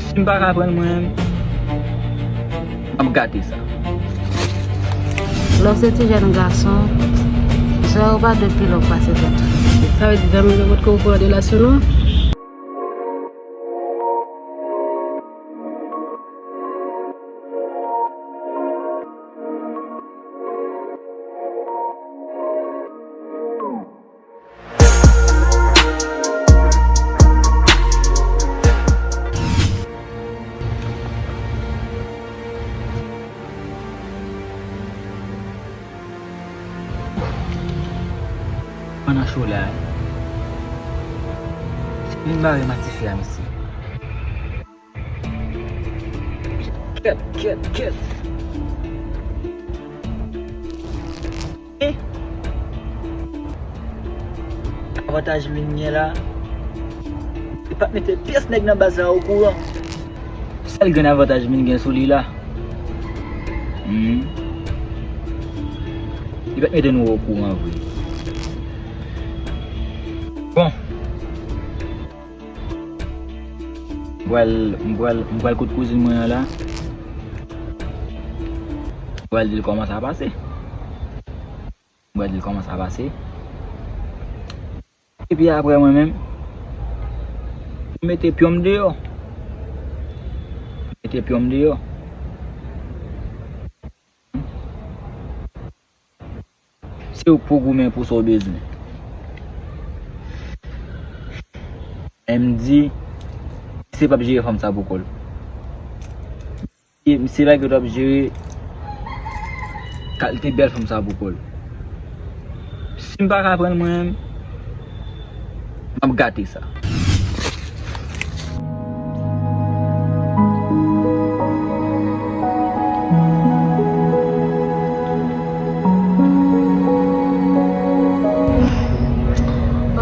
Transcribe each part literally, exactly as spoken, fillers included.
Si m pa ka pran l mwen menm, m ap gate sa. Lè w se ti jèn gason, zòrèy ou pa dwe pi long pase tèt ou. Sa vle di zanmi w potko okouran de relasyon nou? Pandan cho la, se vin bare m ak tifi a, mesye. Kèt, kèt, kèt. Eh. Avantaj m vin gen la, se pa t mete pyès nèg nan baz la okouran. Sèl grenn avantaj m vin gen sou li la. Hmm. Li pa t mete nou okouran vre. Bon. M pral, m pral, m pral kote kouzin mwen an la. M pral di l kòman sa pase. M pral di l kòman sa pase. Epi apre mwen menm, m mete pyon m deyò. M mete pyon m deyò. Se ou k pou goumen pou sa w bezwen. Men m di, misye p ap jere fanm sa pou kò l. Si misye pa gen dwa ap jere kalite bèl fanm sa pou kò l. Si m pa ka pran l mwen menm, m ap gate sa.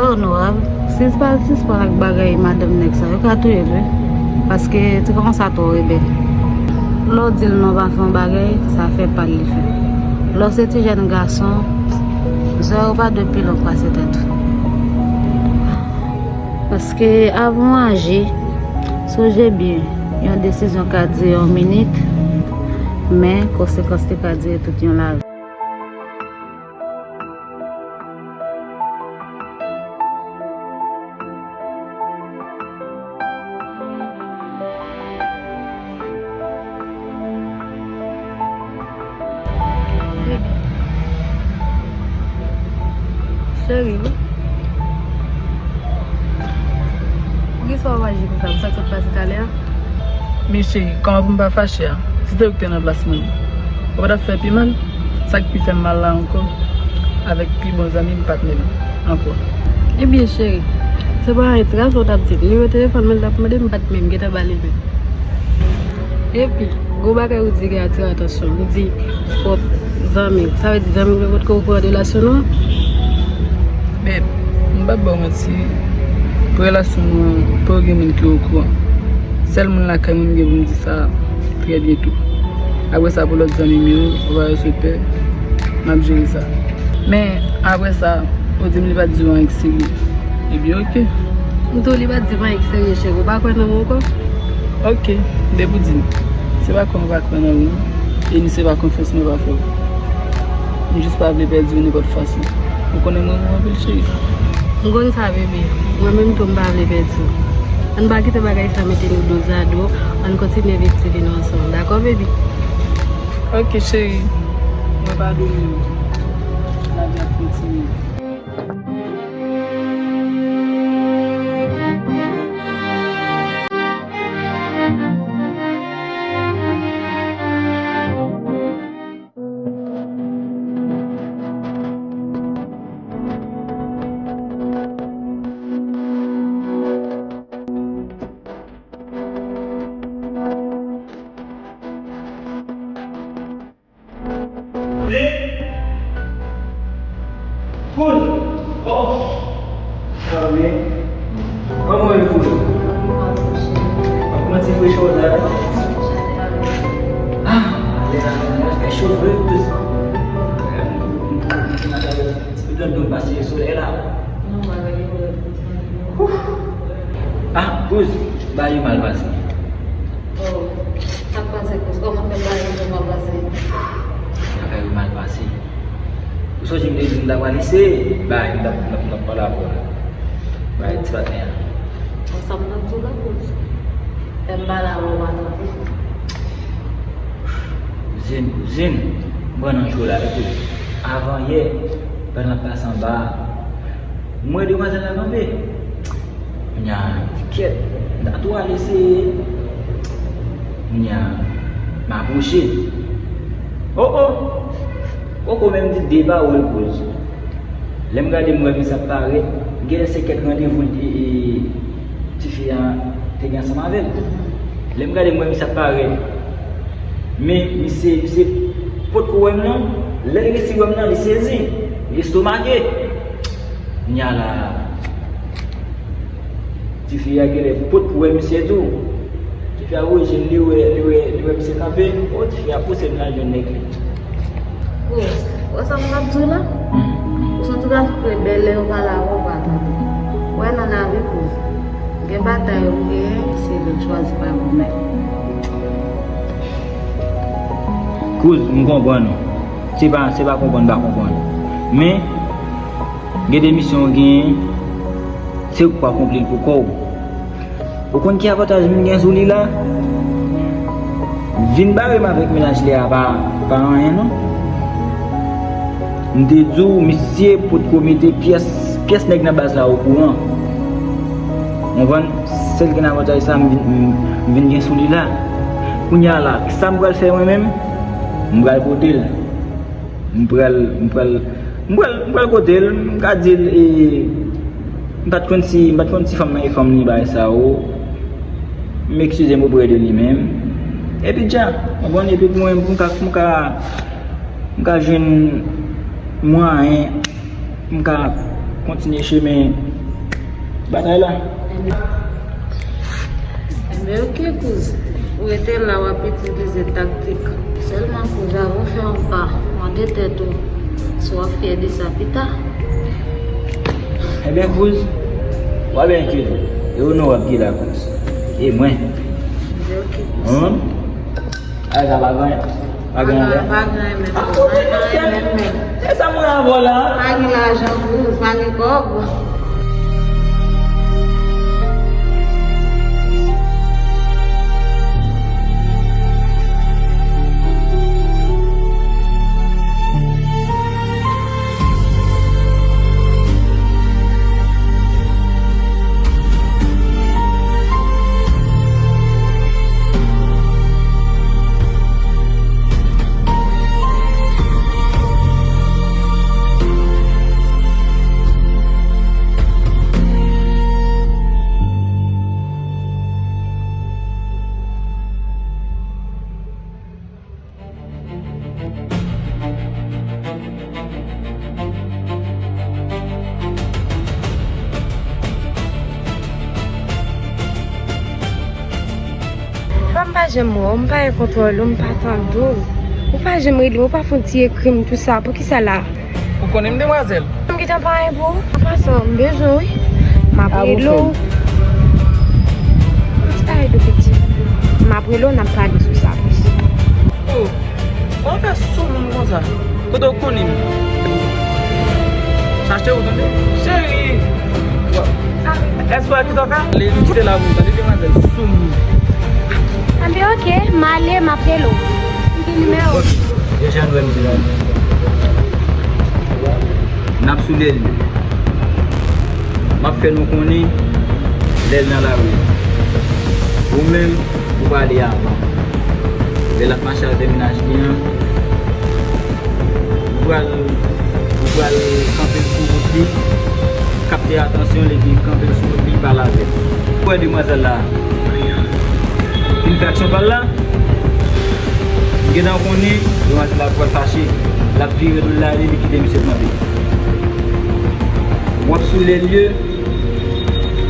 Oh, onorab, si l pa al sispann ak bagay madanm nèg sa, yo ka touye l, wi. Paske ti kòmanse a twò rebèl. Lè w di l non pa fè yon bagay, sa fè pa l li fè. Lè w se ti jèn gason, zòrèy ou pa dwe pi long pase tèt ou. Paske avan w aji, sonje byen, yon desizyon ka dire yon minit, men konsekans li ka dire tout yon lavi. Cheri, wi. Poukisa w ap aji konsa? Pou sa k sot pase talè a? Men cheri, kòman pou m pa fache a? Si se ou ki te nan plas mwen, ou pa t ap fè pi mal? Sa k pi fè m mal la ankò, avèk pi bon zanmi m, patnè m ankò. Ebyen cheri, se pa anyen ti gason w t ap di. Nimewo telefòn mwen l t ap mande m, m pa t menm gentan ba li menm. Epi, gwo bagay ou di ki atire atansyon m, ou di pwòp zanmi w. Sa vle di zanmi w yo potko okouran de relasyon nou an? Beb, m p ap ba w manti, pou relasyon nou an, pa gen moun ki okouran. Sèl moun lakay mwen m gen pou m di sa trè byento. Apre sa, pou lòt zanmi m yo, ou pa bezwen pè, m ap jere sa. Men, apre sa, ou di m li pa t di w anyen ki serye. Ebyen, oke. M di w li pa t di m anyen ki serye, cheri. Ou pa kwè nan mwen ankò? Oke, depi w di m. Se pa kwè m pa kwè nan ou, e ni se pa konfyans mwen pa fè w. M jis pa vle pèdi w nenpòt fason. Ou konnen m renmen w anpil, cheri. M konn sa, bebe. Mwen menm tou, m pa vle pèdi w. Ann pa kite bagay sa mete nou dozado. Ann kontinye viv ti vi nou ansanm. Dakò, bebe? Oke, cheri. Mwen pa domine w. Lavi ap kontinye. Koul. Oh. Sa va byen? Kòman w ye, Koul? Ap pran ti frechè w la? Ah, lè a mwen fè cho vre, Kouz. Ti pito dlo pase solèy la. Ouf. Ah, Kouz, bagay yo mal pase. Sa pral eseye bay, m t ap, m t ap, m t ap pale avè w la. Bay ti patnè a. Bon, sa m t ap di w la, kouz. Lè m pale avè w, w pa tande. Kouzin, kouzin, m pran nan cho la, wi, kouz. Avan yè, pandan l ap pase anba a, m wè demwazèl la kanpe. Kounye a, m di kèt, m ta tou al eseye. Kounye a, m apwoche. O, o! Poko menm di de pawòl, kouz. Lè m gade, m wè misye ap parèt, genlè se kèk randevou e, e, tifi a te gen ansanm avè l. Lè m gade, m wè misye ap parèt. Men, misye, misye potko wè m non. Lè l resi wè m nan, li sezi. Li estomake. Kounye a la, tifi a genlè potko wè misye tou. Tifi a wouje l, li wè, li wè, li wè misye kanpe. O, tifi a pouse m nan jwenn nèg li. Kouz, wè sa m t ap di w la? Ou santi w ta fè bèlè yo pale avè w, w pa tande. Wè nan lavi, kouz. Gen batay ou genyen, se lòt chwazi pa bon menm. Kouz, m konprann ou. Se pa, se pa konprann, pa konprann. Men, gen de misyon w genyen, se ou k pou akonpli l pou kò w. Ou konn ki avantaj m gen sou li la? Vin bare m avèk mennaj li a pa, pa anyen non. M te di w, misye potko mete pyès, pyès nèg nan baz la okouran. Ou konprann? Sèl gen avantaj sa m vin, m, m vin gen sou li la. Kounye a la, sa m pral fè mwen menm, m pral kote l. M pral, m pral, m pral, m pral kote l, m ka di l, e, m pa t konn si, m pa t konn si fanm nan e fanm li bagay sa yo. M eskize m oprè de li menm. Epi dja, w konprann, epi pou mwen, pou m ka, pou m ka, m ka jwenn mwayen, m ka kontinye chemen batay la. Enben, oke, kouz. Ou rete la, w ap itilize taktik. Sèlman, kouz, avan w fè yon pa, mande tèt ou si w ap fyè de sa pita. Enben, kouz, w ap enkyete. E ou non w ap gen la, kouz. E mwen. Enben, oke, kouz. Hum? Ay, sa pa gen, pa gen anlè. Pa gen anlè menm. A kote mesye? E sa mwen avè w la? Pa gen lajan pou ou, pa gen kòb. Papa m pa janm wè w, m pa gen kontwòl ou, m pa tande w. Ou pa janm rele m, ou pa fè yon ti ekri m tou sa, poukisa la? Ou konnen m demwazèl? M gentan pa gen pou ou. An pasan, m bezwen w wi. M ap rele w. Yon ti bagay tou piti. M ap rele w, n ap pale sou sa plis. Oh, w ap fè sou moun konsa. Kote w konnen m? Chache ou tande? Cheri! Èske w wè kisa w fè? Lè m kite la pou ou tande, demwazèl sou moun. Anben, oke, m ale, m ap rele w. M gen nimewo w. Deja nou wè m di la. N ap sou lè l. M ap fè nou konnen lè l nan lari. Ou menm, ou prale avan. Lè l ap mache avè mennaj li an, ou pral, ou pral kanpe l sou wout li. Kapte atansyon l epi kanpe l sou wout li, pale avè l. Ou wè demwazèl la fin fè aksyon pa l la? M gentan konnen demwazèl la pral fache. L ap vire do l ale, li kite misye kanpe. W ap sou lè l ye,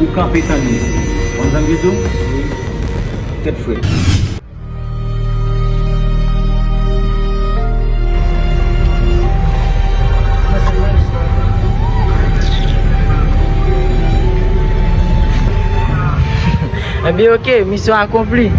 ou kanpe tann li. Konn sa m vle di w? Tèt frèt. Ebyen, oke, misyon akonpli.